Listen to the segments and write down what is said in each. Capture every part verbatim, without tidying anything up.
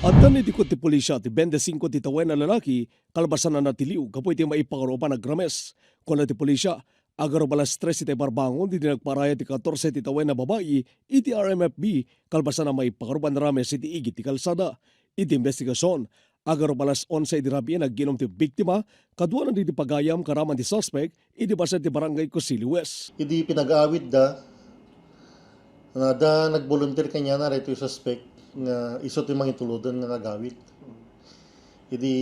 Adda naitikot ti pulisya ti bente singko ti tawen a lalaki kalpasan a natiliw gapu iti maipagarupang agrames. Kuna ti pulisya, agarup alas tres iti barbangon idi nagparayat ti katorse ti tawen a babai iti R M F B kalpasan a maipagarupang rames iti igid ti kalsada. Iti imbestigasion, agarup alas onse iti rabii, nagginom ti biktima kaduanan iti pagayam karaman ti suspek iti paset ti Barangay Cosili West. Idi pinag-awidda, adda nagboluntier kaniana daytoy suspek nga isu ti mangitulod nga nagawid. Idi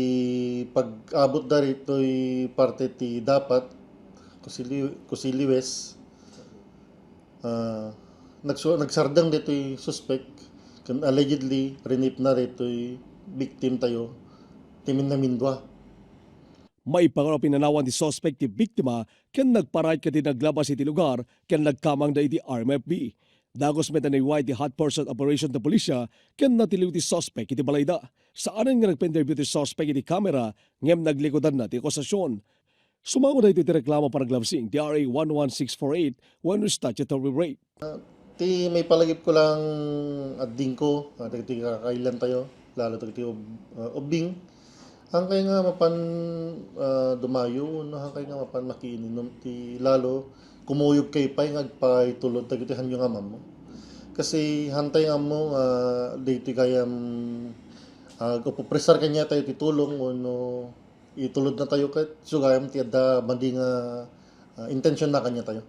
pag-abot daytoy parte ti Dapat, Cosili, Cosili West, ah, nagsu-, nagsardeng daytoy suspek ken allegedly rinipna daytoy victim tayo ti minamindua. Maipagarupang pinanawan ti suspek ti biktima ken nagparayat ket naglabas iti lugar ken nagkamangda iti R M F B. Dagus met a naiway ti hot pursuit operation ti pulisya ken natiliw ti suspek iti balayda. Saanen nga nagpa-interview ti suspek iti kamera ngem naglikudanna ti akusasion. Sumango daytoy ti reklamo a panaglabsing ti R A one one six four eight wenno statutory rape. Ti maipalagip ko lang, addingko, ah, dagiti kakaillan tayo, lalo dagiti ub-, ah, ubbing. Hankay nga mapan, ah, dumayo, no, hankay nga mapan makiininum ti lalo, kumuyog kay pay nga agpaitulod dagiti hanyo nga ammo. Kasi hantay nga ammo nga daytoy gayam, ah, ag-upupresar kaniatayo ti tulong wenno itulod natayo ket isu gayam ti adda madi nga, ah, intensionna kaniatayo.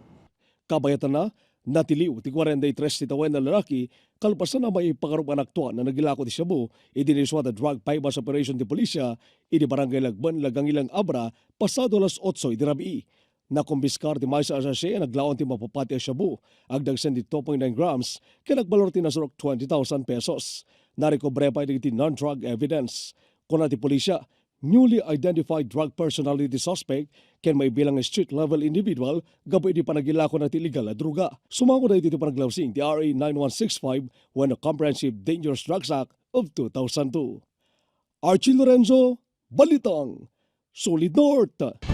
Kabayatanna, natiliw ti kuarenta y tres ti tawen a lalaki kalpasan a maipagarupang aktuan a nagilako ti shabu iti naisua a drug buy-bust operation ti pulisya iti Barangay Lagben, Lagangilang, Abra, pasado alas otso iti rabii. Nakumpiskar ti maysa a sachet a naglaon ti mapapati a shabu, agdagsen ti two point nine grams, ken agbalor ti nasurok twenty thousand pesos. Narekobre pay dagiti non-drug evidence. Kuna ti pulisya, newly identified drug personality ti suspect ken maibilang nga street-level individual gapu iti panagilakona ti illegal a droga. Sumango daytoy ti panaglabsing ti R A nine one six five wenno Comprehensive Dangerous Drugs Act of two thousand two. Archie Lorenzo, Balitang Solid North.